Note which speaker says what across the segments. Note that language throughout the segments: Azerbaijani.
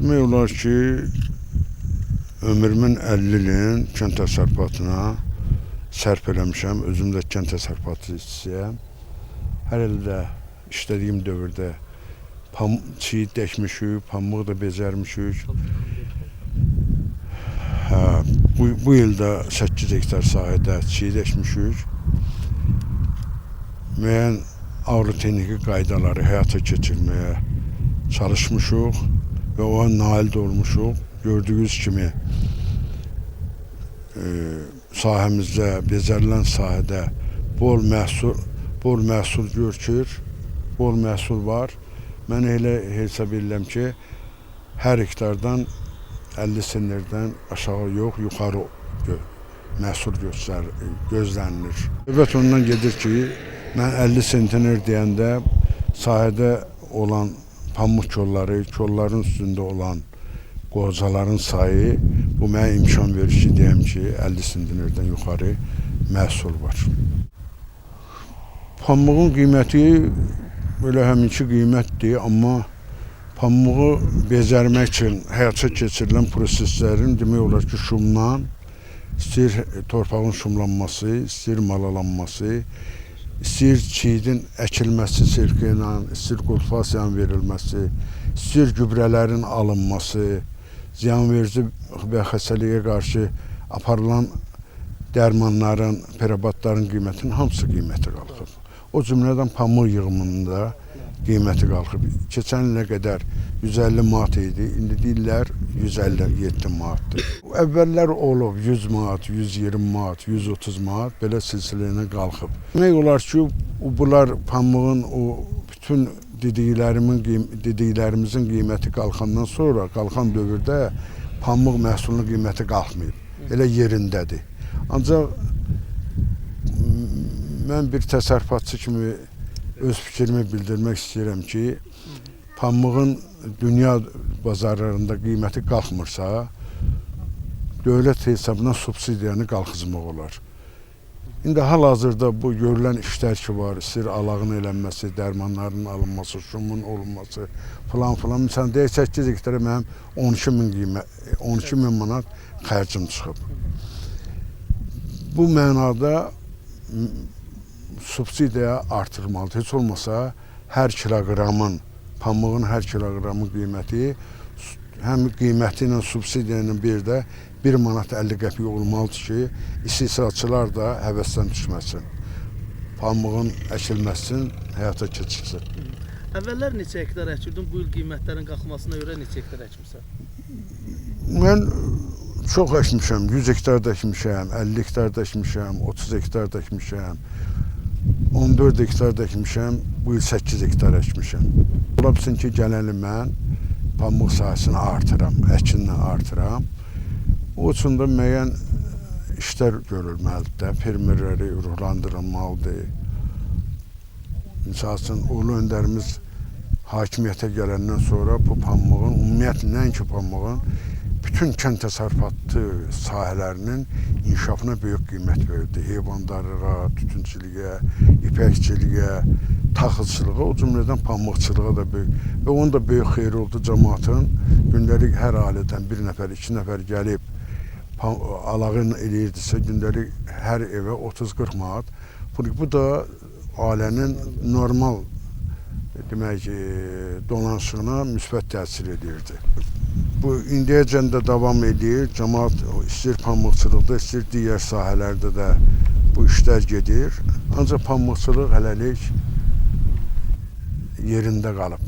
Speaker 1: Demək olar ki, ömrümün 50 ilin kənd təsərrüfatına sərf eləmişəm. Özüm də kənd təsərrüfatı işçisiyəm. Hər ildə işlədiyim dövrdə çiyid dəkmişik, pambıq da becərmişik. Hə, bu il də 8 hektar sahədə çiyid əkmişik. Müəyyən aqrotexniki qaydaları həyata keçirməyə çalışmışıq və ona nail də olmuşuq. Gördüyünüz kimi sahəmizdə, becərilən sahədə bol məhsul görükür, bol məhsul var. Mən elə hesab edirəm ki, hər hektardan 50 sentnerdən aşağı yox, yuxarı məhsul gözlənilir. Söhbət ondan gedir ki, mən 50 sentner deyəndə sahədə olan pamuk kolları, kolların üstündə olan qozaların sayı bu mənə imkan verir ki, deyəm ki, 50 sentnerdən yuxarı məhsul var. Pamuğun qiyməti belə həminki qiymətdir, amma pamuğu becərmək üçün həyata keçirilən proseslərin demək olar ki, şumdan, istəyir torpağın şumlanması, istəyir malalanması, istəyir çiyidin əkilməsi silki ilə, istəyir kultivasiyanın verilməsi, istəyir gübrələrin alınması, ziyanverici və xəstəliyə qarşı aparılan dərmanların, preparatların qiymətinin hamısı qiyməti qalxıb. O cümlədən pamuk yığımında qiyməti qalxıb. Keçən ilə qədər 150 manat idi, indi deyirlər 157 manatdır. Əvvəllər olub 100 manat, 120 manat, 130 manat belə silsilə ilə qalxıb. Demək olar ki, bunlar pamuğun o bütün dediklərimizin qiyməti qalxandan sonra, qalxan dövrdə pamuk məhsulunun qiyməti qalxmayıb. Elə yerindədir. Ancaq mən bir təsərrüfatçı kimi öz fikrimi bildirmək istəyirəm ki, pamuğun dünya bazarlarında qiyməti qalxmırsa, dövlət hesabına subsidiyanı qalxızmaq olar. İndi hal-hazırda bu görülən işlər ki var, istəyir alağın elənməsi, dərmanların alınması, şumun olunması, filan filan. Məsələn, deyək 8 hektara mənim 12 min manat xərcim çıxıb. Bu mənada subsidiya artırmalıdır. Heç olmasa hər kiloqramın, pamuğun hər kiloqramın qiyməti həm qiyməti ilə subsidiya ilə bir də 1 manat 50 qəpik olmalıdır ki, istehsalçılar da həvəsdən düşməsin. Pamuğun əkilməsini həyata keçirsin.
Speaker 2: Əvvəllər neçə hektar əkirdin? Bu il qiymətlərin qalxmasına görə neçə hektar əkmisən?
Speaker 1: Mən çox əkmişəm. 100 hektar da əkmişəm, 50 hektar da əkmişəm, 30 hektar da əkmişəm, 14 hektar da əkmişəm, bu il 8 hektar əkmişəm. Ola bilsin ki, gələn il mən pamuk sahəsini artıram, əkinlə artıram. O üçün də müəyyən işlər görülməlidir də, fermerləri ruhlandırılmalıdır. Misal üçün, Ulu Öndərimiz hakimiyyətə gələndən sonra bu pamuğun, ümumiyyətlə, nəinki pamuğun, bütün kənd təsərrüfatı sahələrinin inkişafına böyük qiymət verirdi. Heyvandarlığa, tütünçiliyə, ipəkçiliyə, taxılçılığa, o cümlədən pambıqçılığa da böyük. Və onun da böyük xeyri oldu cəmaatın. Gündəlik hər ailədən bir nəfər, iki nəfər gəlib alağın eləyirdisə, gündəlik hər evə 30-40 manat. Bu da ailənin normal demək ki, dolanışığına müsbət təsir edirdi. Bu indiyəcən də davam edir. Cəmaat istəyir pambıqçılıqda, istəyir digər sahələrdə də bu işlər gedir. Ancaq pambıqçılıq hələlik yerində qalıb.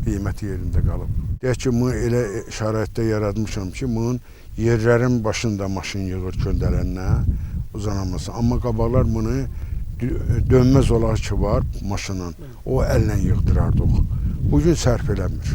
Speaker 1: Qiyməti yerində qalıb. Deyək ki, bunu elə şəraitdə yaratmışam ki, bunun yerlərin başında maşın yığır köndələninə uzanılması. Amma qabaqlar bunu dönməz olar ki var maşının, o əllə yığdırardıq. Bugün sərf eləmir.